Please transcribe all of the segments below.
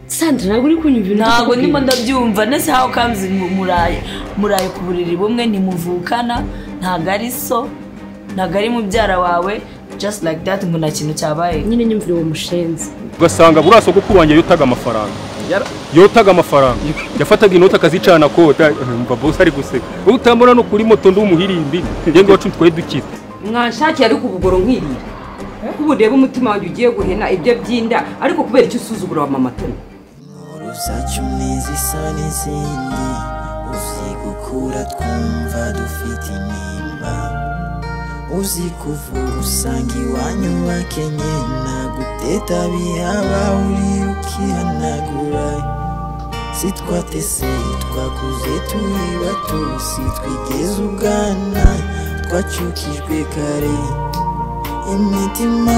Sandra ntabwo uri kunyumva ibintu. Ntabwo ndimo ndabyumva. Nese how comes muraye ku buriri bumwe, ntimuvukana, ntabwo ari so, ntabwo ari mubyara wawe, just like that ngo nta kintu cyabaye. Nyine nyumvire uwo mushenzi. Ugasanga buraso kuko wanjye yotaga amafaranga. Yotaga amafaranga. Yafataga inota akazicana kota, umva boss ari guseka. Utambona no kuri moto ndi umuhirimbi, ngengo wacu twaye dukita. Mwanshakiye ariko ubugoro nkirira. Kubu ndeba umutima wanjye ugiye guhena ibyo byinda, ariko kubera icyo usuzugura wa mama Toni. Uzacu nizisa n'izindi, uzi gukura twumva dufite intimba, uzi kuvuga usanga iwanyu bakenye, naguteta bihaba uri ukihanagura. Si twatese twakuze turi bato, si twigeze ubwana twacukijwe kare, imitima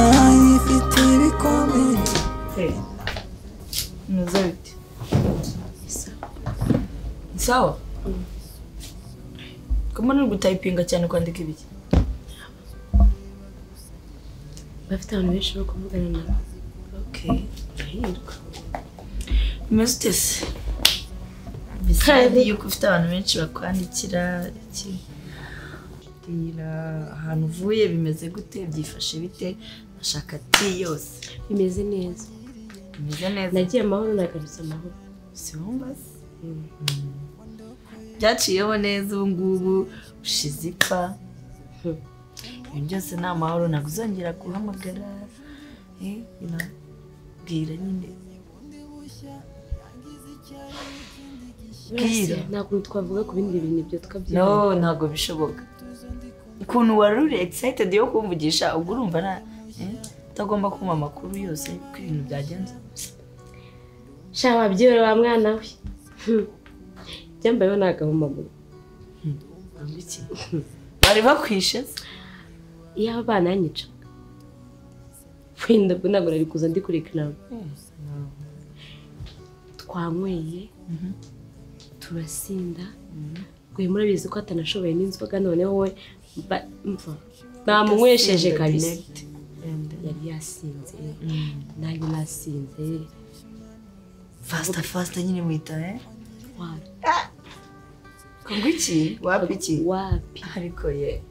ifite ibikomere. Meze bite? Sawa? Kama uri gutayipinga cyane kwandika ibiki? Bafite abantu benshi bo kuvugana nabo. Okay. Hirwa. Meze ute se? Bisaba yuko ufite abantu benshi bakwandikira iki? Ahantu uvuye bimeze gute, byifashe bite? Nashaka tea yose. Bimeze neza. Bimeze neza. Nagiye amahoro nagarutse amahoro. Si wumva se? Byaciyeho neza ubu ngubu ushize ipfa. Ibintu byose ni amahoro, ntabwo uzongera guhamagara. Bwira nyine. Bwira. Nta kuntu twavuga ku bindi bintu ibyo tukabyina. No, ntabwo bishoboka. Ukuntu wari uri excited yo kumvugisha, ubwo urumva na utagomba kumpa amakuru yose uko ibintu byagenze. Sha wabyibera wa mwana we. Byambayeho nagahomaguru. Iki? Bari bakwishe? Iyo abana yanyica. Wenda ubwo ntabwo nari kuza ndi kureka nawe. Twanyweye, turasinda. Gwe murabizi ko atanashoboye n'inzoga, noneho we mva namunywesheje kabisa. Yari yasinze, nanjye nasinze. Faster faster nyine mwita Ngo iki? Wapi iki? Wapi? Ariko ye.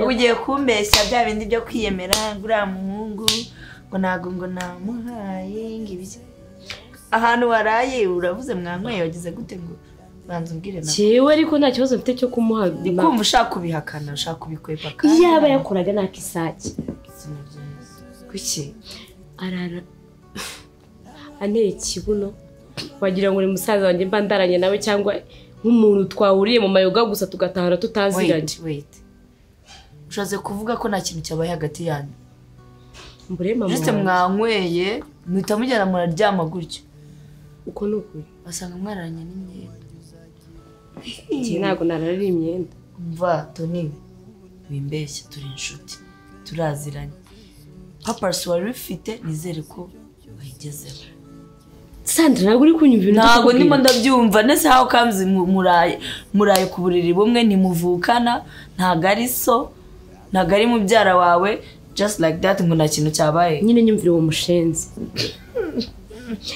Ugiye kumbeshya bya bindi byo kwiyemera ngo uriya muhungu ngo ntago ngo namuhaye ngo ibiki. Ahantu waraye uravuze mwanyweye wagize gute ngo banza umbwire nawe. Jewe ariko nta kibazo mfite cyo kumuha. Ndi kumva ushaka kubihakana, ushaka kubikwepa kandi. Iyaba yakoraga nakisaki. Kuki? Arara anteye ikibuno wagira ngo ni musaza wanjye mba ndaranye nawe cyangwa nk'umuntu twahuriye mu mayoga gusa tugatahana tutaziranye. Wait. Ushatse kuvuga ko nta kintu cyabaye hagati yanyu? Mbure mama. Juste mwanyweye muhita mugera muraryama gutyo. Uko ni ukuri. Basanga mwararanye n'imyenda. Njye ntabwo nararira imyenda. Umva Toni, wimbeshya, turi inshuti, turaziranye. Papers wari ufite nizere ko wayigezeho. Sandra ntabwo uri kunyumva ibintu. Ntabwo ndimo ndabyumva. Nese how comes muraye ku buriri bumwe, ntimuvukana, ntabwo ari so, ntabwo ari mubyara wawe, just like that ngo nta kintu cyabaye. Nyine nyumvire uwo mushenzi.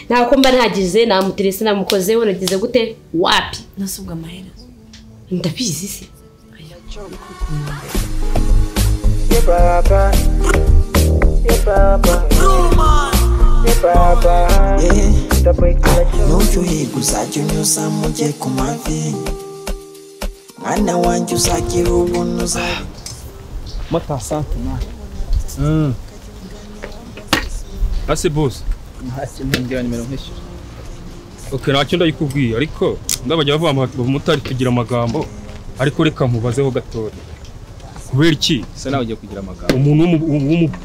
Ntabwo mba ntagize, namuterese, namukozeho, nagize gute? Wapi? Nasubwa amaherezo. Ndabizi se. Baba. Ntucyohirwe uzajya unyuza mujye ku mavi, mwana wanjye uzagira ubuntu uzabe. Mata asante mwana. Ase boss. Hasi ntimbwira nimero nkishyura. Okay, ntacyo ndayikubwiye ariko ndabajya bavuga abamotari tugira amagambo, ariko reka nkubazeho gatoya. Kubera iki? Se nawe ugiye kugira amagambo. Umuntu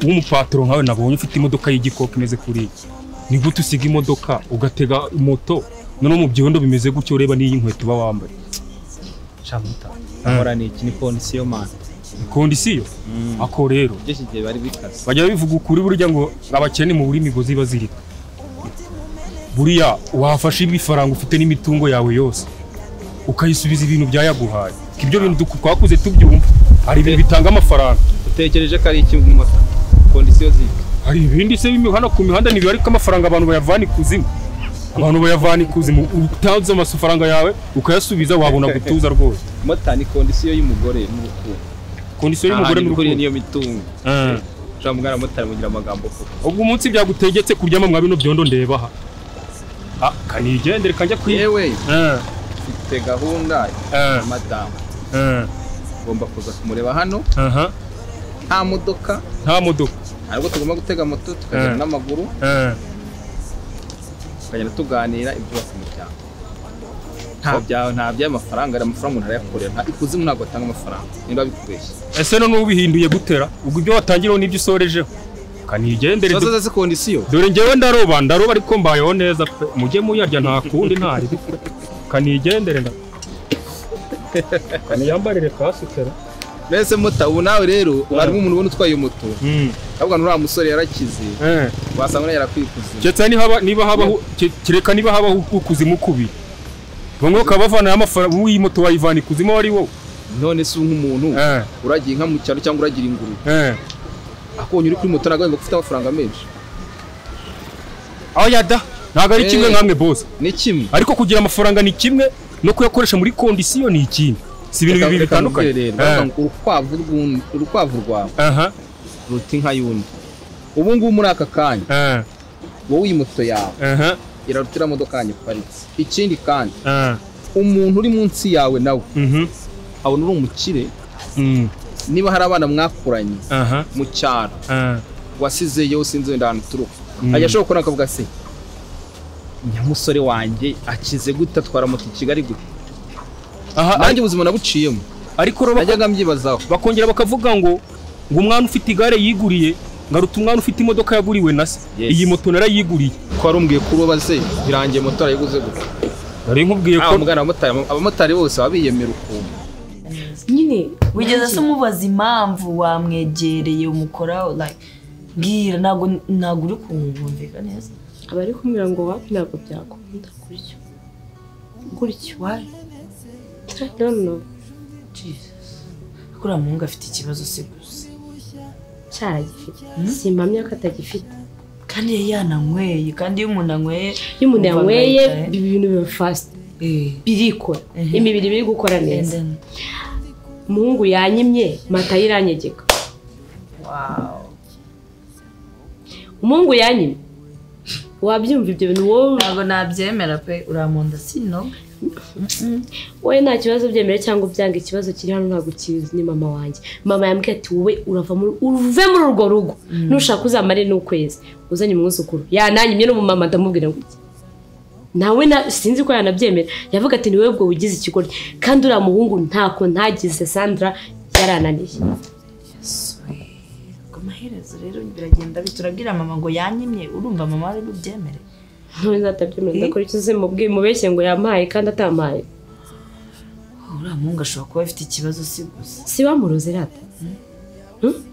w'umupatro nkawe nabonye ufite imodoka y'igikoko imeze kuri iki. Ni gute usiga imodoka ugatega moto none mu byondo bimeze gutyo ureba n'iyi nkweto uba wambaye? Shamuta. Ahora ni iki ni kondisiyo man. Kondisiyo? Ako rero. Byinshi gihe bari bikaze. Bajya bivuga ukuri burya ngo abakene mu buri migozi bazirika. Buriya wafashe ibifaranga ufite n'imitungo yawe yose ukayisubiza ibintu byayaguhaye. Ibyo bintu twakuze tubyumva. Hari ibintu bitanga amafaranga. Utekereje ko ari iki mu moto? Kondisiyo ziki? Hari ibindi se hano ku mihanda ni ariko amafaranga abantu bayavana ikuzimu. Abantu bayavana ikuzimu, utanze amafaranga yawe ukayasubiza wabona gutuza rwose. Mota ni kondisiyo y'umugore n'urukundo. Kondisiyo y'umugore n'urukundo niyo mitungo. Ushobora mugana motari mugira amagambo koko. Ubwo umunsi byagutegetse kuryama mwa bino byondo ndeba aha. Ah, kanigendere kanjya kwi. Yewe. Mfite gahunda ya madamu. Ngomba kuza kumureba hano. Nta modoka. Nta modoka. Ariko tugomba gutega moto tukagenda n'amaguru. Tukagenda tuganira ibyubaka umuryango. Nta by'amafaranga, ari amafaranga umuntu arayakorera. Nta ikuzimu ntabwo atanga amafaranga. Niba bikubeshye. Ese none ubihinduye gutera? Ubwo ibyo watangiriyeho n'ibyo usorejeho. Kanigendere. Ikibazo ze kondisiyo. Dore njyewe ndaroba ariko mbayeho neza pe. Mujye muyarya nta kundi ntari. Kanigendere nda. Kaniyambarire kasukera. Mbese mota ubu nawe rero harimo umuntu ubona utwaye moto. Ahubwo nuriya musore yarakize. Wasanga yarakwikuze. Keretse niba habaho kireka niba habaho ukuzimu kubi. Bamwe bakabavana amafaranga uyi moto wayivana ikuzimu wari wowe. None se nk'umuntu uragiye inka mu cyaro cyangwa uragira ingurube. Akonye uri kuri moto nagomba gufite amafaranga menshi. Aho yada ntago ari kimwe nkamwe boss. Ni kimwe. Ariko kugira amafaranga ni kimwe no kuyakoresha muri kondisiyo ni ikindi. Si ibintu bibiri bitandukanye. Urukwavu rwawe ruta inka y'undi. Ubu ngubu muri aka kanya wowe iyi moto yawe irarutira modoka yanjye iparitse. Ikindi kandi umuntu uri munsi yawe nawe abona uri umukire. Niba hari abana mwakuranye mu cyaro wasizeyo sinzi wenda ahantu uturuka, ajya ashobora kubona akavuga se nyamusore wanjye akize gute atwara moto i Kigali gute? Nanjye ubuzima nabuciyemo. Ariko najyaga mbyibazaho. Bakongera bakavuga ngo umwana ufite igare yiguriye ngaruta umwana ufite imodoka yaguriwe na se. Iyi moto narayiguriye. Ko warumbwiye ko uroba se birangiye moto arayiguze gute? Nari nkubwiye ko mugana abamotari bose babiyemera ukuntu. Nyine wigeze se umubaza impamvu wamwegereye umukoraho like mbwira ntabwo uri kumvumvika neza. Abari kumbwira ngo wapi ntabwo byakunda gutyo. Gutyo why? I don't know. Jesus. Kuriya muhungu afite ikibazo se gusa. Cyaragifite. Simpamya ko atagifite. Kandi yari yananyweye, kandi iyo umuntu anyweye, ibintu biba fast. Birikora. Imibiri biri gukora neza. Umuhungu yanyimye, mata iranyegeka. Wow. Umuhungu yanyimye. Wabyumva ibyo bintu wowe? Ntabwo nabyemera pe, uramunda sino. Wowe nta kibazo byemere cyangwa ubyanga, ikibazo kiri hano ntabwo kizi ni mama wanjye. Mama yambwiye ati wowe urava muri uve muri urwo rugo. Nushaka uzamare n'ukwezi uzanye umwuzukuru. Yananyimye n'umumama ndamubwira ngo iki. Nawe na sinzi ko yanabyemera. Yavuga ati ni wowe ubwo wigize ikigoryi. Kandi uriya muhungu ntako ntagize Sandra yarananiye. Amaherezo rero biragenda biturabwira mama ngo yanyimye, urumva mama ari bubyemere. None nzatabyemera ndakora icyo se mubwiye mubeshye ngo yampaye kandi atampaye. Uriya muhungu ashobora kuba afite ikibazo si gusa. Si bamuroze rata.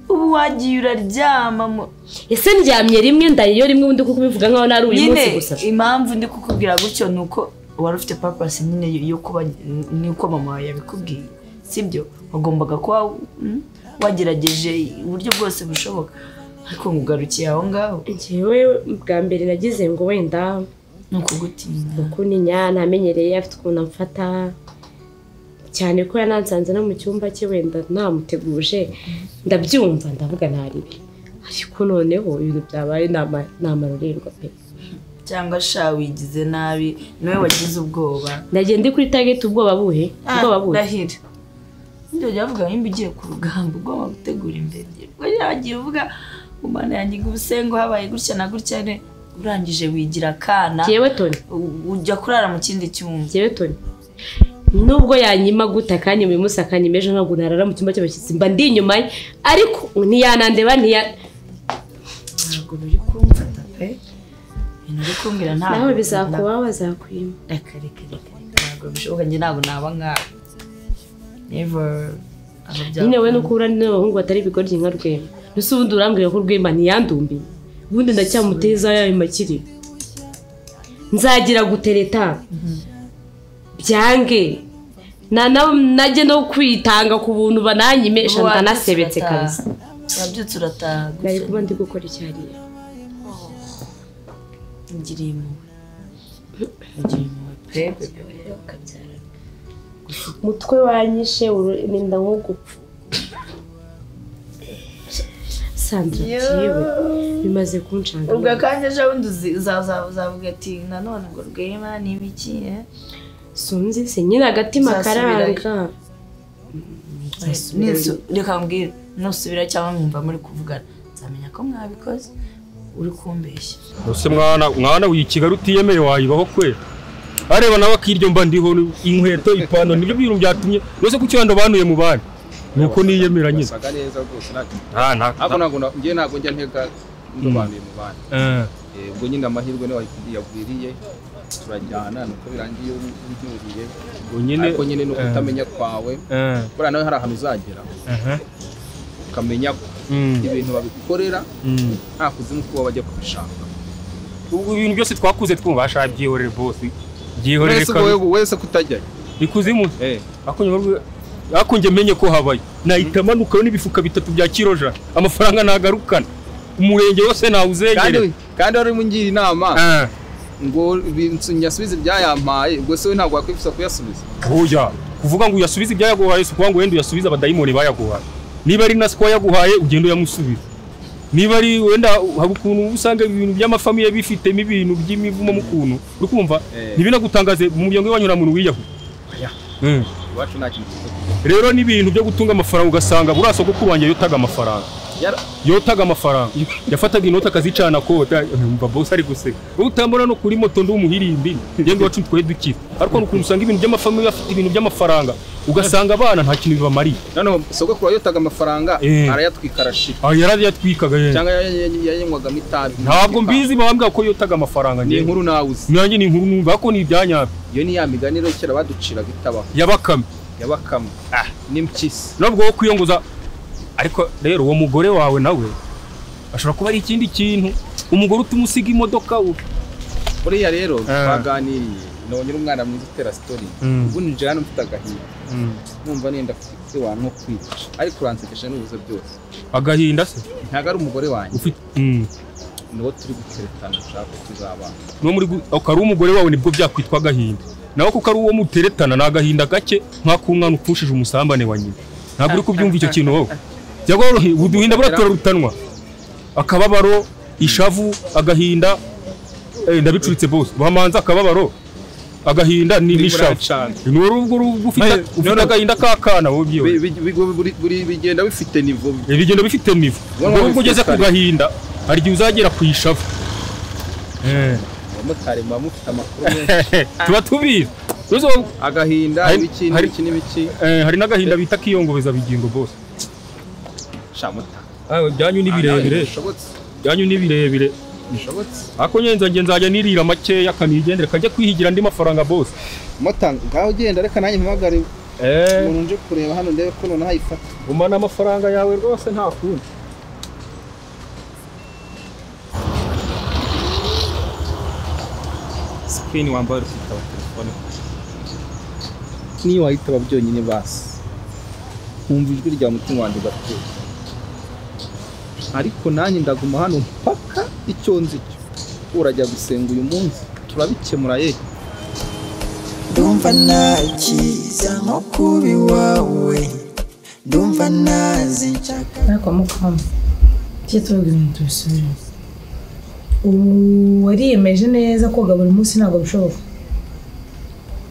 Ubu wagiye uraryama. Ese ndyamye rimwe ndayiyo rimwe undi kuko ubivuga nkaho nari uyu munsi gusa. Impamvu ndi kukubwira gutyo nuko wari ufite purpose nyine yo kuba nuko mama yabikubwiye. Sibyo wagombaga kuba wagerageje uburyo bwose bushoboka ariko ngugarukiye aho ngaho. Njyewe bwa mbere nagize ngo wenda nukugutinya ukuninya ntamenyereye afite ukuntu amfata cyane ko yanansanze no mu cyumba cye wenda namuteguje ndabyumva ndavuga ntaribi, ariko noneho ibintu byabaye namarorerwa pe. Cyangwa sha wigize nabi niwe wagize ubwoba. Ndagiye ndi kuri target ubwoba buhe? Ubwoba buhe? Ndahira. Ndio yavuga nimba ugiye ku rugamba ugomba gutegura imbere. Ubwo yagiye uvuga umwana yanjye ubusengo habaye gutya na gutya ne urangije wigira kana. Jewe Tony ujya kurara mu kindi cyumba. Jewe Tony nubwo yanyima guta kandi muri musakanye meje ntabwo narara mu cyumba cy'abashyitsi mba ndi inyuma ariko ntiyanandeba ntiya ntabwo biri kumfata pe. Ibintu uri kumbwira ntabwo nawe bizakuba bazakwima. Reka reka reka ntabwo bishoboka njye ntabwo naba nkawe. Never. Nyine we nuko ura n'abahungu batari bigoryi nka Rwema. Nuse ubundi urambwira ko Rwema ntiyandumbiye. Ubundi ndacyamuteza yayo makiri. Nzagira gutereta. Byange. Na najye no kwitanga ku buntu bananyimesha ndanasebetse kabisa. Urabyutse urataha. Nari kuba ndi gukora icyariye. Ngiriye impuhwe. Ugira impuhwe pe bebe. Ukabyara. Umutwe wanyishe urinda nko gupfa. Sandra yewe bimaze kuncanga. Ubwo kandi ejo bundi uzavuga ati nanone ngo Rwema ni ibiki Sunzi se nyine agatima karanga. Reka mbwire nusubira cyangwa mwumva muri kuvugana nzamenya ko mwabikoze uri kumbeshya. Ose mwana w'ikigali utiyemeye wayibaho kwe. Areba nawe akiryo mba ndiho inkweto ipantaro nibyo bintu byatumye rwose kuki wanda banuye mu bandi nuko niyemera nyine. Saga neza rwose nacyo. Ntabwo ntabwo ngiye ntabwo njya ntega ndobanuye mu bandi. Ubwo nyine amahirwe niwe yagwiriye turajyana nuko birangiye ubyuriye. Ubwo nyine ariko nyine no kutamenya kwawe. Buriya nawe hari ahantu uzagera. Ukamenya ko ibintu babikorera nta kuzimu kuba bajya kubishaka. Ubwo ibintu byose twakuze twumva basha byihorere boss. Byihorere kabiri. Wese kutajya. Ikuzimu. Ako nge menye ko habaye. Nahita manukayo n'ibifuka bitatu bya kiroja. Amafaranga nagarukana. Umurenge wose nawuzegere. Kandi wari mungira inama. Ngo nyasubize ibyayampaye ubwo se we ntabwo wakwifuza kuyasubiza. Oya, kuvuga ngo uyasubize ibyayaguhaye si ukuvuga ngo wenda uyasubize abadayimoni bayaguhaye. Niba ari na siko yaguhaye ugenda uyamusubiza. Niba ari wenda hari ukuntu usanga ibintu by'amafamiye bifitemo ibintu by'imivumo mu kuntu uri kumva ntibinagutangaze mu muryango wanyu nta muntu wiyahura. Iwacu nta kintu kiza. Rero n'ibintu byo gutunga amafaranga ugasanga buriya sogokuru wanjye yotaga amafaranga. Yotaga amafaranga. Yafataga inoti akazicana kota umva boss ari guseka. Utambona no kuri moto ndi umuhirimbi ngengo wacu twe dukira. Ariko ukuntu usanga ibintu by'amafamiye afite ibintu by'amafaranga ugasanga abana nta kintu bibamariye. None sogokuru yotaga amafaranga arayatwika arashira. Yarayatwikaga cyangwa yayanywagamo itabi. Ntabwo mbizi bambwa ko yotaga amafaranga nge. Ni inkuru nawe uzi. Nanjye ni inkuru numva ko ni ibyanyabyo. Iyo ni ya migani rero kera baduciraga itabaho. Yabakame. Yabakame. N'impyisi. Nubwo wo kwiyongoza ariko rero uwo mugore wawe nawe ashobora kuba ari ikindi kintu umugore utumusiga imodoka we. Buriya rero twaganiriye nabonye umwana mwiza utera story. Ubu nije hano mfite agahinda. Numva nenda kufite wantu nko kwica ariko uransekesha n'ubuze byose. Agahinda se? Ntago ari umugore wanjye. Ufite niwo turi guteretana nshaka tuzabana. No muri akari umugore wawe nibwo byakwitwa agahinda. Nawe kuko ari uwo muteretana na agahinda gake nk'akumwana upfushije umusambane wa nyina. Ntabwo uri kubyumva icyo kintu wowe. Byagorohe uduhinda buratura. Akababaro, ishavu, agahinda ndabicuritse bose. Bamanza akababaro, agahinda ni n'ishavu. Ni urubwo ufite agahinda kakana wowe byo. Bigenda bifite niveau. Bigenda bifite niveau. Ubwo ugeze ku gahinda hari igihe uzagera ku ishavu. Abamotari muba mufite amakuru menshi. Tuba tubizi. Agahinda ibiki n'ibiki n'ibiki. Hari n'agahinda bita kiyongobeza bigingo bose. Shamuta. Byanyu ni birebire. Byanyu ni birebire. Bishobotse. Ako nyenza nge nzajya nirira makeya kanigendera kajya kwihigira andi mafaranga bose. Mota ngaho ugenda reka nanjye mpamagare. Umuntu nje kureba hano ndebe ko nonaha ayifata. Gumana amafaranga yawe rwose nta kundi. Screen wambaye ufite telefone. Niyo wahitaba byonyine basi. Nkumva ijwi rya mutima wanjye gateye. Ariko nanjye ndaguma hano mpaka icyo nzi cyo. Urajya gusenga uyu munsi turabikemura ye. Ndumva nakiza nko kuba iwawe. Ndumva nazi nshaka. Ariko mukama cyo tuvuga ibintu tubisubire. Wariyemeje neza koga buri munsi ntabwo bishoboka.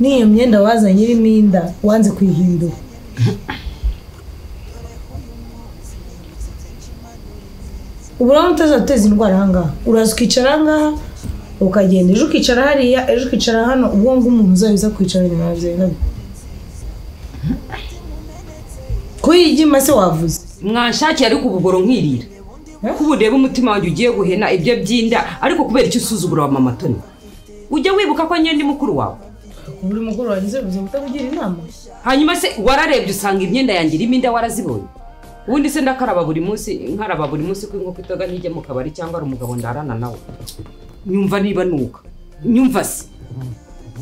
N'iyo myenda wazanye irimo inda wanze kuyihindura. Ubu urabona utazateza indwara ahangaha. Uraza ukicara ahangaha ukagenda ejo ukicara hariya ejo ukicara hano ubwo ngo umuntu uzabiza kwicara inyuma yawe nabyo. Kuyigima se wavuze. Mwanshakiye ariko ubugoro nkirira. Kubu ndeba umutima wanjye ugiye guhena ibyo byinda ariko kubera icyo usuzugura wa mama Toni. Ujya wibuka ko nyine ndi mukuru wawe. Uri mukuru wanjye uzi kutakugira inama. Hanyuma se wararebye usanga imyenda yanjye irimo inda warazibonye. Ubundi se ndakaraba buri munsi nkaraba buri munsi ko inkoko itoga ntijya mu kabari cyangwa ari umugabo ndarana nawe. Nyumva niba nuka. Nyumva se.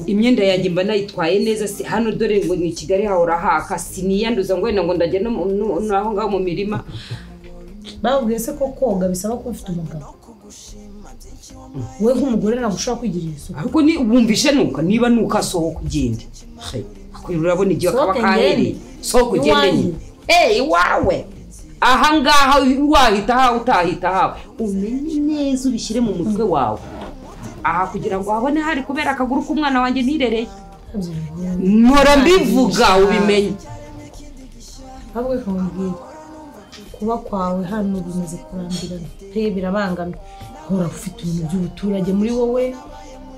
Imyenda yanjye mba nayitwaye neza se hano dore ngo ni Kigali hahora haka siniyanduza ngo wenda ngo ndajya no aho ngaho mu mirima. Babwiye se ko koga bisaba ko ufite umugabo. Wowe nk'umugore ntabwo ushobora kwigirira isuku. Ariko ni wumvishe nuka niba nuka sohoka ugende. Urabona igihe akaba kahereye. Sohoka ugende nyine. Iwawe. Aha ngaha wahita hawe utahita hawe. Umenye neza ubishyire mu mutwe wawe. Aha kugira ngo habone hari kubera akaguru k'umwana wanjye nirereye. Mpora mbivuga ubimenye. Ahubwo reka nkubwire, kuba kwawe hano bimaze kurambirana pe, birabangamye. Hora ufite ibintu by'ubuturage muri wowe,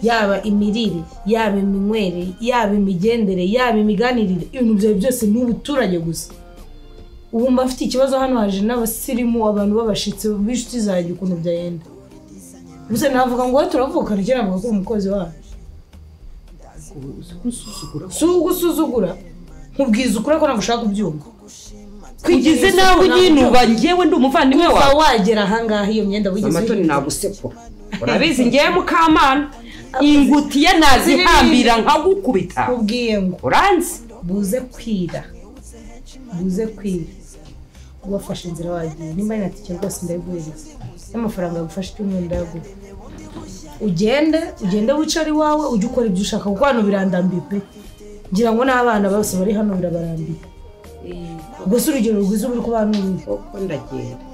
yaba imirire, yaba iminywere, yaba imigendere, yaba imiganirire, ibintu byawe byose ni ubuturage gusa. Ubu mba mfite ikibazo hano, haje n'abasirimu, abantu b'abashitsi b'inshuti zanjye ukuntu byagenda. Gusa navuga ngo wowe turavukana, icyo navuga ko uri umukozi wacu. Si ugusuzugura, nkubwiza ukuri ko ntabwo ushaka kubyumva. Kugeze nawe unyinuba njyewe ndi umuvandimwe wawe. Kuva wagera ahangaha iyo myenda wigeze Amatoni nagusekura. Urabizi njyewe Mukamana, ingutiya nazihambira nkagukubita. Nkubwiye ngo uranzi buze kwira, buze kwira. Wafashe inzira wagiye, nimba ari na tike rwose ndayiguhereza, n'amafaranga yagufasha icyumweru ndayaguha. Ugende, ugende wicare iwawe, ujye ukora ibyo ushaka kuko hano birandambiye pe. Ngira ngo n'abana bose bari hano birabarambiye. Ubwo si urugero rwiza uba uri kubana n'uruhe? Koko ndagenda,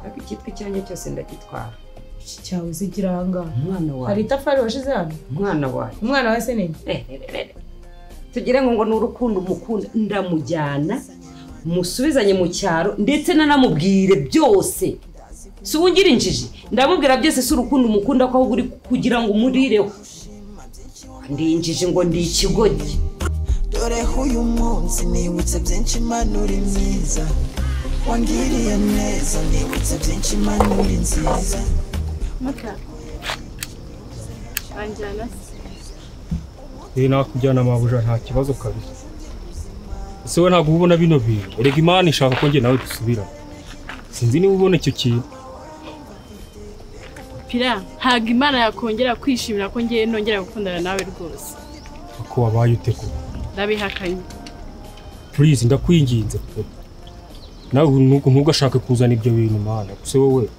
ariko icyitwa icyanjye cyose ndagitwara. Iki cyawe se kiri aha ngaha? Umwana wawe. Hari itafari washize hano? Umwana wawe. Umwana wawe se ni? Tugire ngo ni urukundo umukunda, ndamujyana musubizanye mu cyaro ndetse nanamubwire byose. Si ubu injiji, ndamubwira byose, si urukundo umukunda ko ahubwo uri kugira ngo umurireho. Ndi injiji ngo ndi ikigoryi. Dore uyu munsi nibutse byinshi, Imana uri mwiza, wangiriye neza, nibutse byinshi, Imana uri nziza. Muka anjyana se? Nakujyana mabuja nta kibazo kabisa. Ese we ntabwo ubona bino bintu? Erega Imana ishaka ko njye nawe dusubira. Sinzi niba ubona icyo kintu. Pira, ntabwo Imana yakongera kwishimira ko ngiye nongera gukundana nawe rwose. Ko wabaye ute ko? Ndabihakanye. Please ndakwinginze pe. Nawe ntugashake kuzana ibyo bintu Mana. Gusa wowe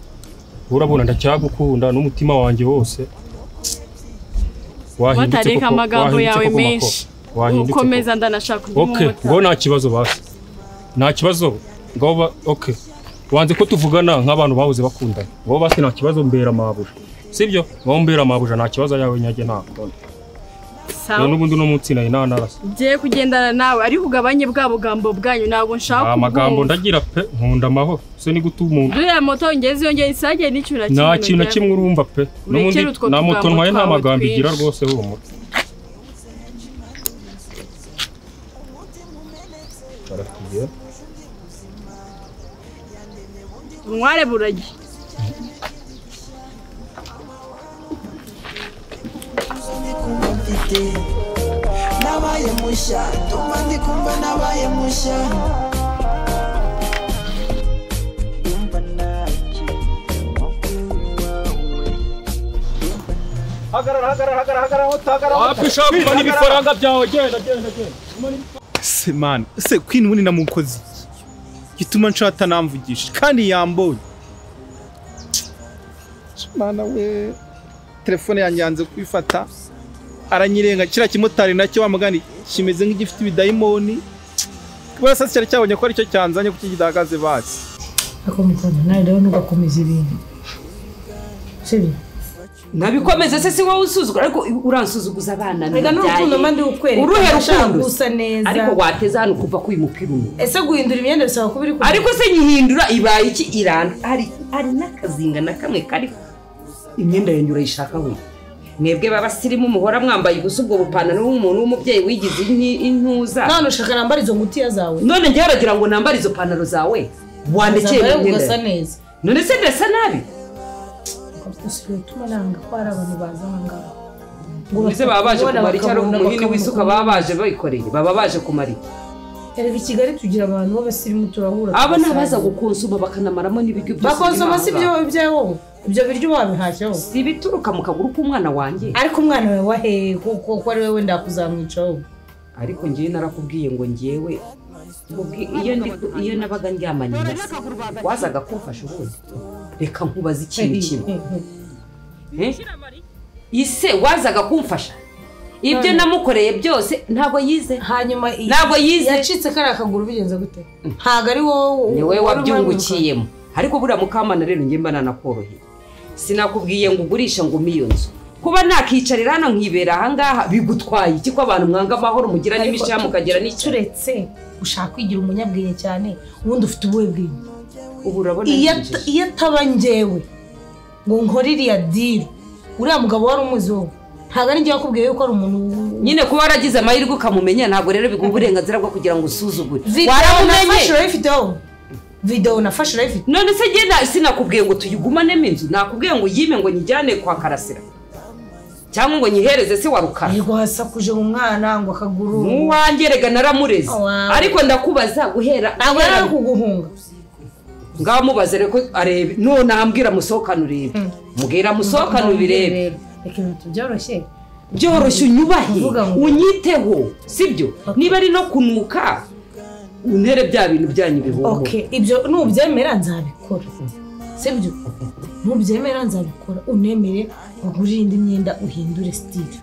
urabona ndacyagukunda n'umutima wanjye wose. Wahindutse koko, amagambo yawe menshi. Ukomeza ndanashaka undi mumota. Okay, ngo nta kibazo basi. Nta kibazo. Ngo okay. Wanze ko tuvugana nk'abantu bahoze bakundana. Ngo basi nta kibazo mbera mabuja. Sibyo? Ngo mbera mabuja nta kibazo yawe nyage nta konti. Sawa. N'ubundi no munsi nayo nanarasa. Ngiye kugendana nawe ariko ugabanye bwa bugambo bwanyu ntabwo nshaka. Amagambo ndagira pe, nkunda amahoro. Se ni gutu umuntu. Duriya moto ngeze yongeye isage n'ikintu na kimwe. Nta kintu na kimwe urumva pe. N'ubundi na moto ntwaye nta magambo igira rwose humura. Umware buragi. Nabaye mushya, ndumva ndi kumva nabaye mushya. Hagarara, hagarara, hagarara, hagarara. Wapi shaka n'ibifaranga byawe, genda genda genda. Se man, se Queen ubundi namukoze gituma nshata namvugisha kandi yambonye. Mana we, telefone yanjye yanze kwifata, aranyirenga. Kiriya kimotari nacyo wamugani kimeze nk'igifite ibidayimoni. Kubera sasa cyari cyabonye ko aricyo cyanzanye kuki kidahagaze basi. Akomeza nawe rero ntugakomeza ibintu. Sibyo? Nabikomeze se si wowe usuzugura, ariko uransuzuguza abana. Rega n'urukundo mba ndi kukwereka. Uruhe rukundo usa neza. Ariko wateza hano kuva ku uyu mupira umwe. Ese guhindura imyenda bisaba kuba uri kumwe? Ariko se nyihindura ibaye iki iranda? Hari n'akazinga na kamwe kariho. Imyenda yanjye urayishaka we. Mwebwe b'abasirimu muhora mwambaye gusa ubwo bupantaro w'umuntu w'umubyeyi wigize intuza. None ushaka nambara izo ngutiya zawe? None njye aragira ngo nambare izo pantaro zawe. Wandekeye imyenda. Neza. None se ndasa nabi? Usigaye utuma nanga ko hari abantu baza aha ngaha. Mbese baba baje kumara icyo ari umuhini w'isuka, baba baje bayikoreye, baba baje kumara iki? Erega i Kigali tugira abantu b'abasirimu turahura. Abo ni abaza gukonsoma bakanamaramo n'ibiryo byose. Bakonsoma si ibyo ibyawe, ibyo biryo wabihashyeho. Si ibituruka mu kaguru k'umwana wanjye. Ariko umwana wawe wahehe kuko ari wowe wenda kuzamwicaho. Ariko ngewe narakubwiye ngo ngewe iyo nabaga ndyamanye na se wazaga kumfasha ubundi. Reka nkubaze ikintu kimwe. Ise wazaga kumfasha ibyo namukoreye byose ntabwo yize. Hanyuma ntabwo yize, yacitse kariya kaguru bigenze gute? Ntabwo ari wowe, ni wowe wabyungukiyemo. Ariko buriya Mukamana rero njye mba nanakoroheye, sinakubwiye ngo ugurisha ngo iyo nzu. Kuba nakicarira hano nkibera aha ngaha bigutwaye iki ko abantu mwanga amahoro mugira n'imisha mukagira n'icyo? Turetse ushaka kwigira umunyabwenge cyane, ubundi ufite ubuhe bwenge? Ubu urabona iyo ataba njyewe ngo nkore iriya deal, uriya mugabo wari umuzi wowe, ntabwo ari njye wakubwiye yuko ari umuntu nyine. Kuba waragize amahirwe ukamumenya ntabwo rero biguha uburenganzira bwo kugira ngo usuzugure. Waramumenye, urayifiteho video nafashe urayifite. None se njye sinakubwiye ngo tuyigumanemo inzu, nakubwiye ngo yime ngo nyijyane kwa Karasira cyangwa ngo nyihereze se wa Rukara. Yego hasakuje umwana ngo akaguru n'uwanjye rega naramureze. Ariko ndakubaza guhera ntabwo yari kuguhunga. Ngaho mubaze reko arebe, none ambwira musohokane urebe, mbwira musohokane ubirebe. Reka ibintu byoroshye byoroshye, unyubahe unyiteho, sibyo? Niba ari no kunuka untere bya bintu byanyu bihumura. Okay, ibyo nubyemera nzabikora, sibyo? Nubyemera nzabikora, unemere ugurire indi myenda uhindure style.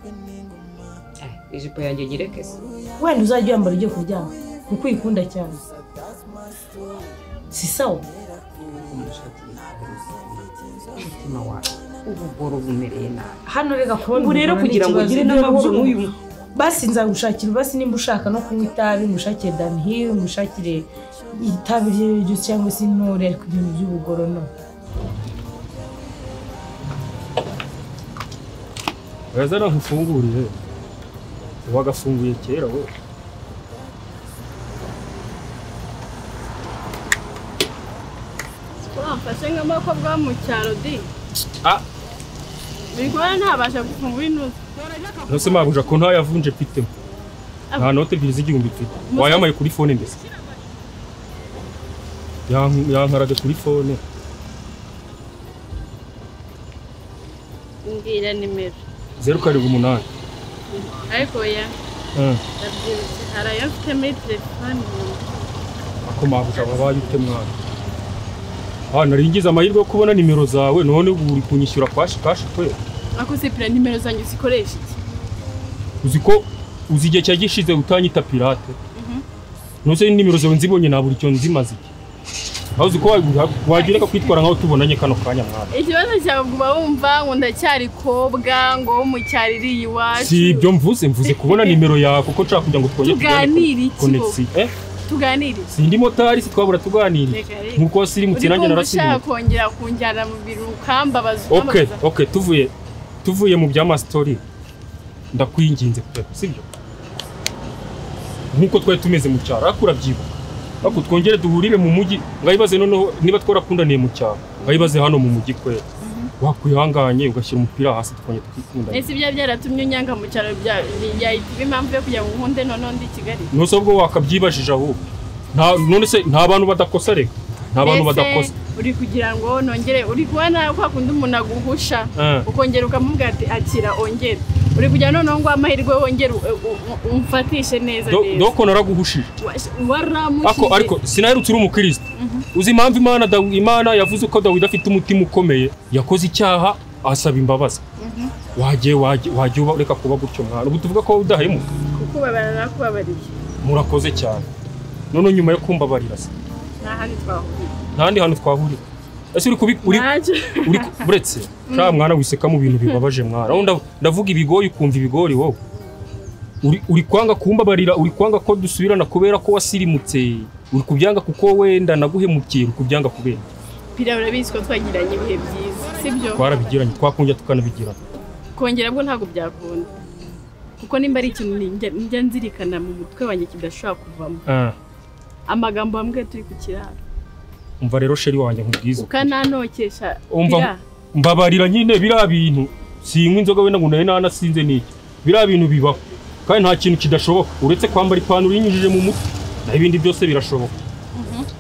Ijipo yanjye nyireke se, wenda uzajya uyambara ugiye kuryama kuko uyikunda cyane, si sawa? Umutima wawe ubugoro bumereye nabi hano. Reka kubona ubu rero kugira ngo ugire n'amahoro n'uyu. Basi nzagushakira, basi nimba ushaka no kunywa itabi ngushakire Dunhill, ngushakire itabi ry'ibyo cyangwa se intore, ariko ibintu by'ubugoro no. Urazana nkufungurire, wagafunguye kera wowe. Wamfashe nk'amakobwa mu cyaro di. Bikora ntabasha gufungura intuzi. Nose mabuja ko ntayavunje mfitemo. Nta note ebyiri z'igihumbi mfite. Wayamaye kuri phone mbese. Yankarage kuri phone. Mbwira nimero. 078. Ariko ya. Ndabyibutse hari ayo mfite muri telefone. Ako mabuja wabaye ute mwana? Nari ngize amahirwe yo kubona nimero zawe none ubu uri kunyishyura kwashi kashi kwe. Ako se pira nimero zanjye uzikoresha iki? Uzi ko uzi igihe cyagishize utanyita pirate. Nose nimero zawe nzibonye nabura icyo nzimaze iki. Aho uzi ko wagira ka kwitwara nkaho tubonanye kano kanya mwana. Ikibazo cyawe uba wumva ngo ndacyari kobwa ngo mu cyariri iwacu. Si ibyo mvuze kubona nimero yawe kuko nshaka kugira ngo twongere tuganire iki. Tuganire. Sindi motari si twabura tuganire. Nkuko wasirimutse nanjye narasirimutse. Ushaka kongera kunjyana mu biro ukambabaza. Okay, tuvuye mu bya story. Ndakwinginze pe, sibyo? Nkuko twari tumeze mu cyaro, ariko urabyibuka. Ariko twongere duhurire mu mujyi, ngayibaze noneho niba twarakundaniye mu cyaro, ngayibaze hano mu mujyi kwe. Wakwihanganye ugashyira umupira hasi twongere twikundane. Ese ibya byaratumye unyanga mu cyaro byahita impamvu yo kujya mu nkunde none ndi Kigali? Nose ubwo wakabyibajije ahubwo. None se nta bantu badakosa reka. Nta bantu badakosa. Uri kugira ngo nongere uri kubona kwa kundi umuntu aguhusha ukongera ukamubwira ati akira ongera. Uri kugira noneho ngo amahirwe wongere umfatishe neza neza. Doko naraguhushije. Waramushije. Ariko sinaherutse uri umukristo. Uzi impamvu Imana yavuze ko Dawidi afite umutima ukomeye, yakoze icyaha asaba imbabazi. Wagiye reka kuba gutyo mwana. Ubu tuvuga ko udahemuka. Kukubabarira nakubabariye. Murakoze cyane. None nyuma yo kumbabarira se. Nta handi hantu twahurira. Ese uri buretse sha mwana wiseka mu bintu bibabaje mwana. Aho ndavuga ibigori ukumva ibigori wowe. Uri kwanga kumbabarira, uri kwanga ko dusubirana kubera ko wasirimutse. Uri kubyanga kuko wenda naguhemukiye, uri kubyanga kubera. Pira urabizi ko twagiranye ibihe byiza, sibyo? Twarabigiranye, twakongera tukanabigirana. Kongera bwo ntabwo byakunda. Kuko nimba ari ikintu njya nzirikana mu mutwe wanjye kidashobora kuvamo. Amagambo amwe turi ku kiraro. Umva rero sheri wanjye nkubwiza. Ukananokesha. Umva mbabarira nyine biriya bintu sinywa inzoga wenda ngo naye nanasinze niki. Biriya bintu bibaho. Kandi nta kintu kidashoboka uretse kwambara ipantaro yinyujije mu mutwe. Naho ibindi byose birashoboka.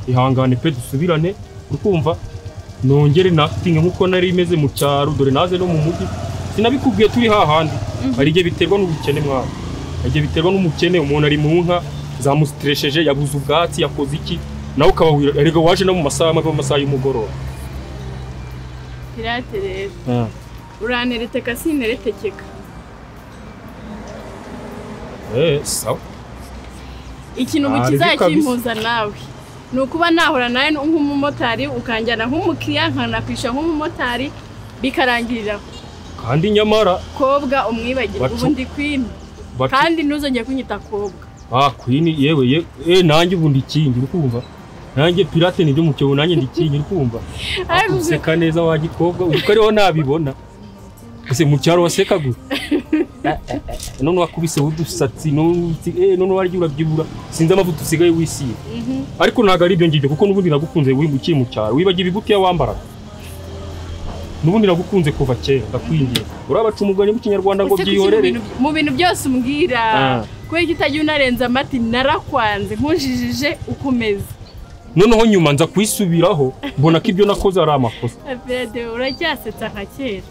Ihangane pe dusubirane, ukumva nongere nafitinge nkuko nari imeze mu cyaro, dore naze no mu mujyi. Sinabikubwiye turi hahandi. Hari igihe biterwa n'ubukene mwana. Hari igihe biterwa n'umukene, umuntu ari mu nka zamusitresheje, yabuze ubwatsi, yakoze iki, nawe ukaba erega waje no mu masaha mabi, amasaha y'umugoroba. Pirate rero. Uranereteka sineretekeka. Sawa. Ikintu kizakimpuza nawe ni ukuba nahura nawe nk'umumotari ukanjyana nk'umukiriya nkanakwisha nk'umumotari bikarangirira. Kandi nyamara kobwa umwibagirwa ubundi queen. Kandi ntuzongeye kunyita kobwa. Queen yewe nanjye ubundi ikingi uri kumva. Nanjye pirate ni byo mu cyobo nanjye ndikingi uri kumva. Useka neza wa gikobwa uko ariho nabibona. Ese mu cyaro waseka gute? None wakubise udusatsi none waryo urabyibura sinzi amavuta usigaye wisiye. Ariko ntago ari ibyo ngibyo kuko nubundi nagukunze ukiri mu cyaro wibagiwe ibigutiya wambaraga. Nubundi nagukunze kuva kera ndakwingiye. Urabaca umugani mu Kinyarwanda ngo byihorere. Mu bintu byose umbwira kubera itagiye unarenza amati narakwanze nkujijije ukomeza. Noneho nyuma nza kwisubiraho mbona ko ibyo nakoze ari amakosa. Fede uracyasetsa nka kera.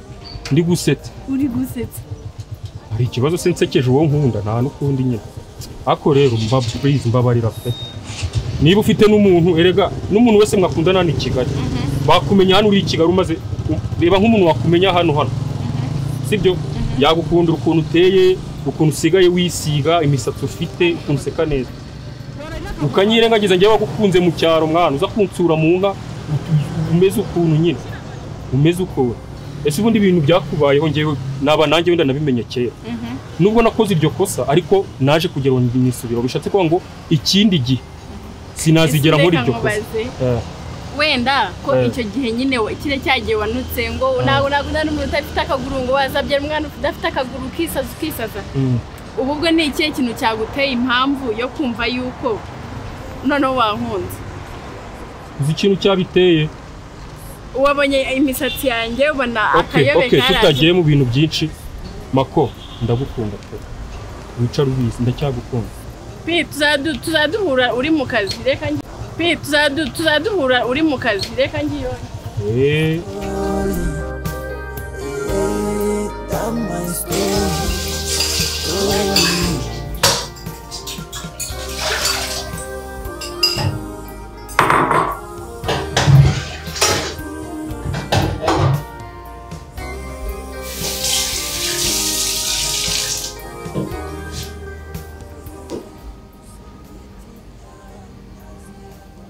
Ndi gusetsa. Uri gusetsa. Hari ikibazo se nsekeje uwo nkunda nta n'ukundi nyine. Ako rero please mbabarira pe. Niba ufite n'umuntu erega n'umuntu wese mwakundana ni Kigali. Bakumenya hano uri i Kigali umaze reba nk'umuntu wakumenya hano. Sibyo? Yagukunda ukuntu uteye, ukuntu usigaye wisiga, imisatsi ufite, ukuntu useka neza. Ukanyirengagiza njye wagukunze mu cyaro mwana uza kunsura mu nka umeze ukuntu nyine. Umeze uko. Ese ubundi ibintu byakubayeho ngewe naba nanjye wenda nabimenye kera. Nubwo nakoze iryo kosa ariko naje kugera ngo nisubira bishatse kuvuga ngo ikindi gihe sinazigera nkora iryo kosa. Wenda ko icyo gihe nyine kire cyagiye wanutse ngo nawe nagunda n'umuntu udafite akaguru ngo wazabyara umwana udafite akaguru ukisaza ukisaza. Ubu bwo ni ikihe kintu cyaguteye impamvu yo kumva yuko noneho wankunze? Uzi ikintu cyabiteye? Wabonye imisatsi yanjye ubona akayobe karaje. Okay, tutagiye mu bintu byinshi. Mako ndagukunda pe. Wicara ubizi ndacyagukunda. Pi tuzaduhura uri mu kazi reka ngi. Pi tuzaduhura uri mu kazi reka ngiyo.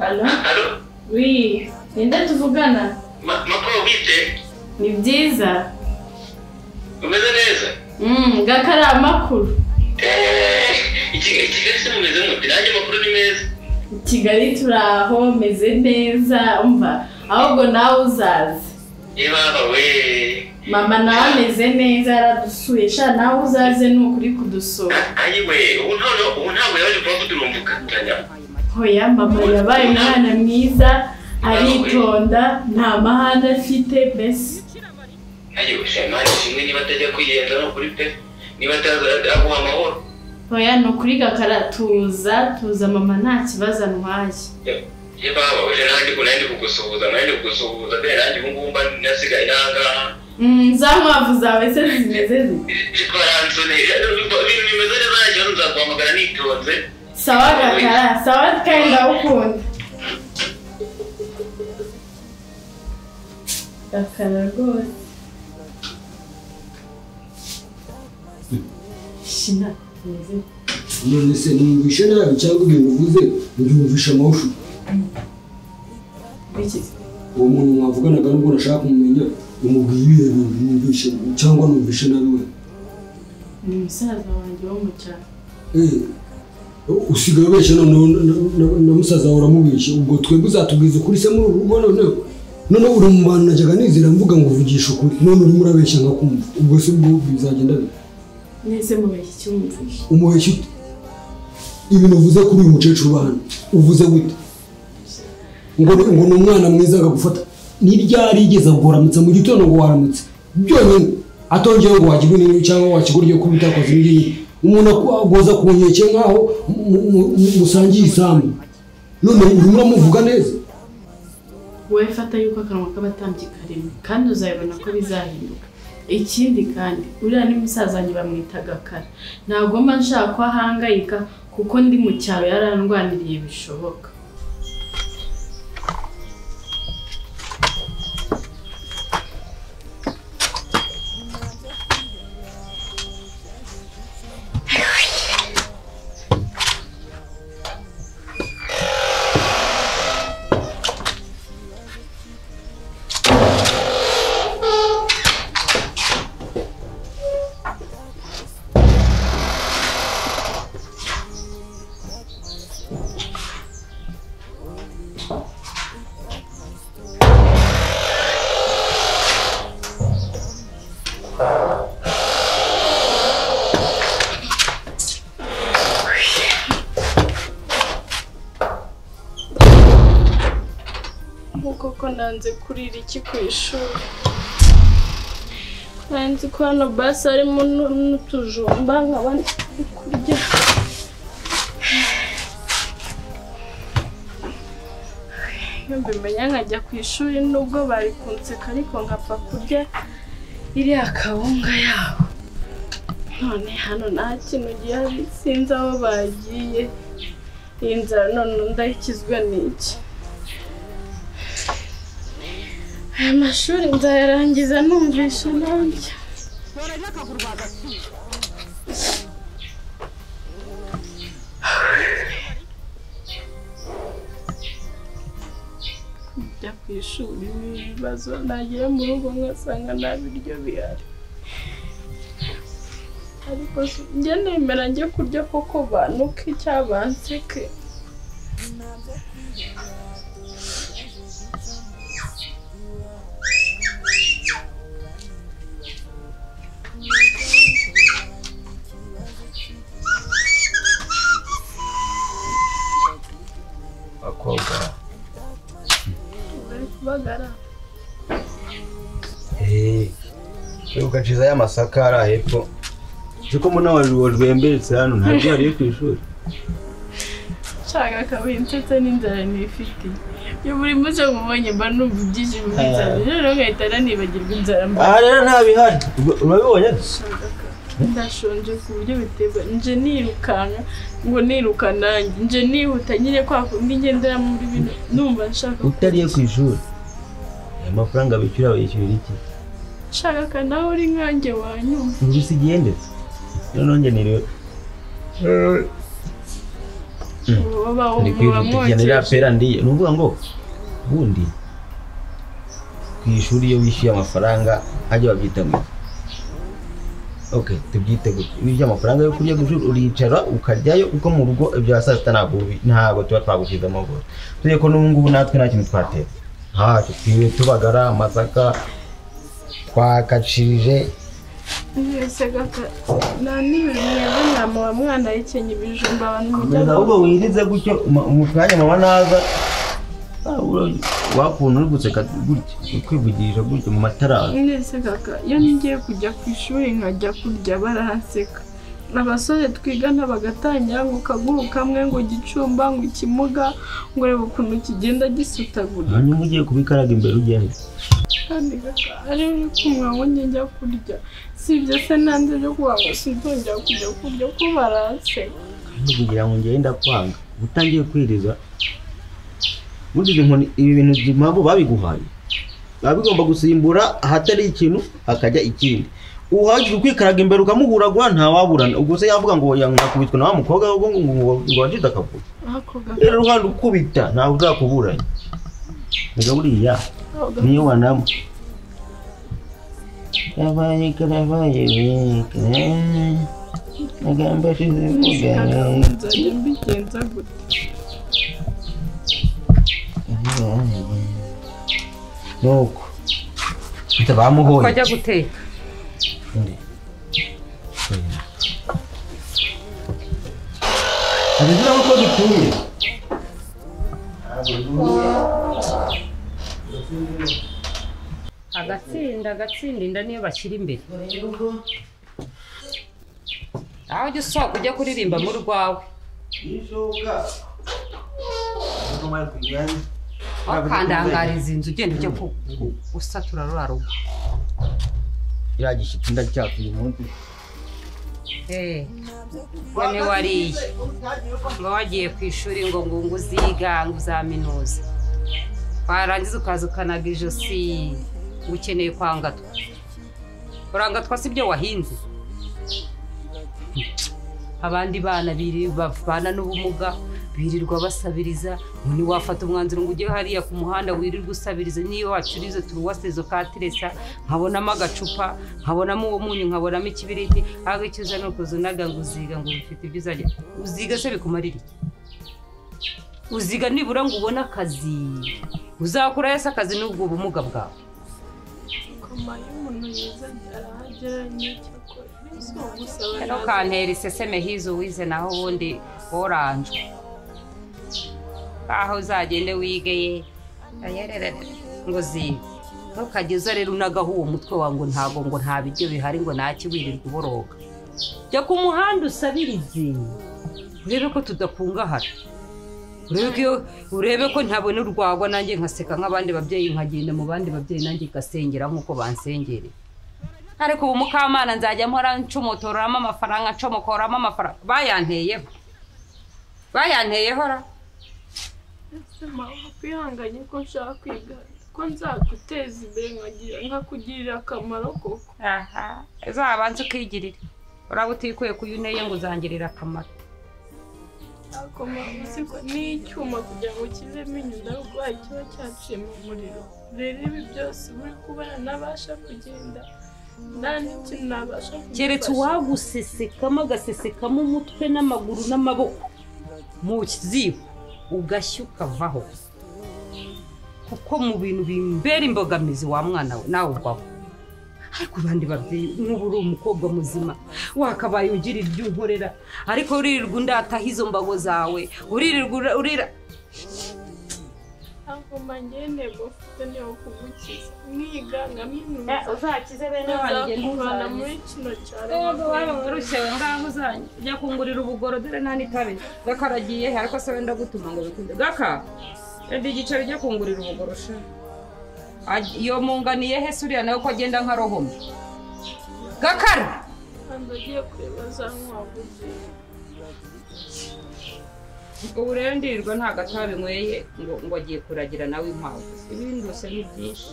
Allo? Oui, ninde tuvugana? Mako bite? Ni byiza. Umeze neza? Gakara amakuru. Kigali se mumeze mute? Nanjye amakuru ni meza. Kigali turaho meze neza, umva. Ahubwo nawe uzaze. Yebaba we. Mama nawe ameze neza yaradusuye, sha nawe uzaze ni ukuri kudusura. Ayiwe, ubu ntabwo yaje kuba kuturumbuka. Hoya mama yabaye umwana mwiza aritonda nta mahane afite mbese. Ayiwe Imana ishimwe niba atajya kwiyenza no kuri pe niba ataguha amahoro. Hoya ni ukuri Gakara tuza mama nta kibazo antwaye. Yebaba we nanjye kugusuhuza be nanjye ubu ngubu mba nasigaye nangaha. Za nkwavu zawe se zimeze zite? Ibintu bimeze neza nta kibazo nzaguhamagara nitonze. Sawa Gakara, sawa kandi ndagukunda. Gakara rwose. Shina, meze. None se numvishe nabi cyangwa ibintu uvuze mbyumvishe amahushu? Biki? Uwo muntu mwavuganaga nubwo nashaka kumumenya umubwiye ibihe bintu numvishe cyangwa numvishe nabi we? Ni musaza wanjye wo mu cyaro. Usigaye ubeshya noneho na musaza wawe uramubeshya ubwo twebwe uzatubwiza ukuri se muri uru rugo noneho noneho uri mu bantu najyaga nizera mvuga ngo uvugisha ukuri none urimo urabeshya nkakumva ubwo se ubwo bizagenda bite? Nese mubeshya icyo wumvishe? Umubeshya ute? Ibintu uvuze kuri uyu mukecuru hano uvuze gute? Ngo ni umwana mwiza akagufata ni ryari yigeze kuguramutsa mu gitondo ngo waramutse byonyine atongeyeho ngo wakigwe n'ibintu cyangwa wakigurye kuba utakoze ibi ngibi umuntu agoza ku nkeke nkaho musangiye isambu none urimo uramuvuga neza. Wowe fata yuko akanwa k'abatambyi karimo kandi uzabibona ko bizahinduka. Ikindi kandi uriya ni musaza wanjye bamwita Gakara ntabwo mba nshaka ko ahangayika kuko ndi mu cyaro yarandwaniriye bishoboka. Koko nanze kurira iki ku ishuri. Nanze ko hano basi harimo n'utujumba nkaba ndi kurya. Iyo mbimenya nkajya ku ishuri nubwo bari kunseka ariko nkapfa kurya iriya kawunga yabo. None hano nta kintu gihari, sinzi aho bagiye. Iyi nzara none ndayikizwa n'iki? Aya mashuri nzayarangiza numvisha nanjye. Kujya ku ishuri ni ibibazo, nagera mu rugo ngasanga nta biryo bihari. Ariko njye nemera njye kurya koko banuke icyabanseke. Abakobwa bari kubagara. Ugaciza y'amasaka ari hepfo. Siko mbona wajwemberetse hano ntabwo wariye ku ishuri. Nshaka kabinsetse n'inzara nifitiye. Iyo buri munsi nkubonye mba numva ibyishimo by'inzara, rero nkahita nanibagirwa inzara mba. Aha rero ntabihari, urabibonye? Ndashonje ku buryo biterwa, nje nirukanka ngo niruka nanjye, nje nihuta nyine kwa kundi ngendera muri bino numva nshaka. Utariye ku ishuri, aya mafaranga bishyura bayishyurira iki? Nshaka nawe uri nkanjye wanyumva. Inzu si igendetse. Noneho njye niriwe. Ndi kwihuta cyane iriya pera ndiye. Ni ukuvuga ngo ubundi ku ishuri iyo wishyuye amafaranga hajya babyita ngo okay, tubyite gutya. Iyo wishyuye amafaranga yo kurya ku ishuri uricara ukaryayo kuko mu rugo ibya saa sita ntabwo tuba twagushyizemo rwose. Tugiye ko n'ubu ngubu natwe nta kintu twatetse. Ntacyo twiriwe tubagara amasaka twakacirije. Nta n'ibintu mwebwe mwamuba mwanahekenya ibijumba abantu mujya. Ahubwo wirize gutyo mu mwanya mama naza wakuntu uri guseka gutya ukwivugisha gutya mu matara. Nese kaka iyo ngiye kujya ku ishuri nkajya kurya baranseka. Abasore twigana bagatangira ngo kaguru kamwe ngo gicumba ngo ikimuga ngo reba ukuntu kigenda gisutagura. Hanyuma ugiye kubikaraga imbere ugende. Kandi kaka ari uri kumwa ngo njya kurya si ibyo se nanze byo kuba ngo sinzongera kujya kurya ko baranseka. Kandi kugira ngo ngende kwanga utangiye kwiriza muri izi nkoni ibi bintu impamvu babiguhaye biba bigomba gusimbura ahatari ikintu hakajya ikindi. Uhaje kwikaraga imbere ukamuhuragura ntawaburana. Ubwo se yavuga ngo yakubitwa na wa mukobwa ngo wajide akaguru. Rero ruhande ukubita ntawe uzakuburanya. Mbega buriya niyo wanamo yabaye karabaye magambo ashize mvuga nzajya mbigenza gute? Nuko bamuhoye ukajya guteka. Abizira ko dutuye. Agatsinda inda niyo bashyira imbere. Aho ujya usohoka ujya kuririmba mu rwawe. Wakandangariza inzu ugenda ujya gusatura ruriya rugo. Iriya gishyitsi ndacyaka uyu munsi. Ngo wariye ngo wagiye ku ishuri ngo ngo uziga ngo uzaminuza, warangiza ukaza ukanaga ijosi ngo ukeneye kwangatwa. Urangatwa si byo wahinze. Abandi bana babana n'ubumuga birirwa basabiriza, ngo ntiwafata umwanzuro ngo ujye hariya ku muhanda wirirwa usabiriza. Niyo wacuriza turuwasezo katiresa nkabonamo agacupa, nkabonamo uwo munyu, nkabonamo ikibiriti, ahubwo icyo uza ni ukuza unaga ngo uziga ngo ufite ibyo uzajya uziga se bikumarira iki? Uziga nibura ngo ubone akazi, uzakura yese akazi n'ubwo bumuga bwawe. Rero kantera iseseme hizo wize, naho ubundi woranjwe. Aho uzagende wigeye Ayererere ngo zibe. Ntukageza rero unagaho uwo mutwe wawe ngo ntago ngo nta biryo bihari ngo ntakiwirirwa uboroga. Jya ku muhanda usabirize. Urebe ko tudakungahara. Urebe ko ntabona urwagwa nanjye nkaseka nk'abandi babyeyi, nkagenda mu bandi babyeyi nanjye ngasengera nk'uko bansengereye. Ariko ubu Mukamana nzajya mpora ncomotoramo amafaranga, ncomokoramo amafaranga. Bayanteyeho. Bayanteyeho ra. Ese mama kwihanganye ko nshaka kwiga, ko nzaguteza imbere nkagira nkakugirira akamaro koko. Aha, uzabanze ukigirira. Uraba utikuye kuyuneye ngo uzangirira akamaro. Ako mama siko n'icyuma kugira ngo kivemo inyundo arwaye kiba cyaciye mu muriro. Rero ibi byose uri kubona nabasha kugenda nta n'ikintu nabasha kugufasha. Keretse uwagusesekamo agasesekamo umutwe n'amaguru n'amaboko mu ziko ugashya ukavaho. Kuko mu bintu bimbera imbogamizi wa mwana we nawe ubwawe. Ariko abandi babyeyi nk'ubu uri umukobwa muzima wakabaye ugira ibyo unkorera, ariko uririrwa undataho izo mbago zawe, uririrwa urira. Ntabwo mbangiye intego mfite niyo kugukiza mwiga nkaminuza. Uzakize bene wanjye ntuzana muri kino cyaro. Yego waba warushye ngaho uzanye ujya kungurira ubugoro dore nta n'itabi. Gaka aragiye he? Ariko se wenda gutuma ngo bikunde. Gaka enda igiceri ujya kungurira ubugoro sha. Iyo munganiye he suriya nawe ko agenda nka rohoma. Gakara agiye kureba za nkwavu. Ubu rero ndirirwa nta gatabi nyweye ngo agiye kuragira nawe inkwavu. Ibindi byose ni byinshi.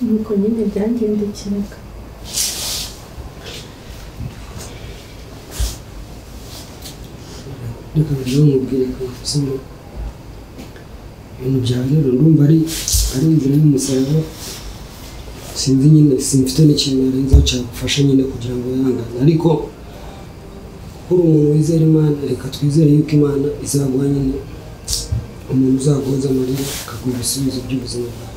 Nuko nyine byangendekeraga. Reka rero nkubwire ko sibyo ibintu byawe rero ndumva ari inzira y'umusaraba. Sinzi nyine simfite n'ikintu narenzaho cyagufasha nyine kugira ngo wihangane, ariko kuko uri umuntu wizera Imana, reka twizere yuko Imana izaguha nyine umuntu uzaguhoza amarira akaguha ibisubizo by'ubuzima bwawe.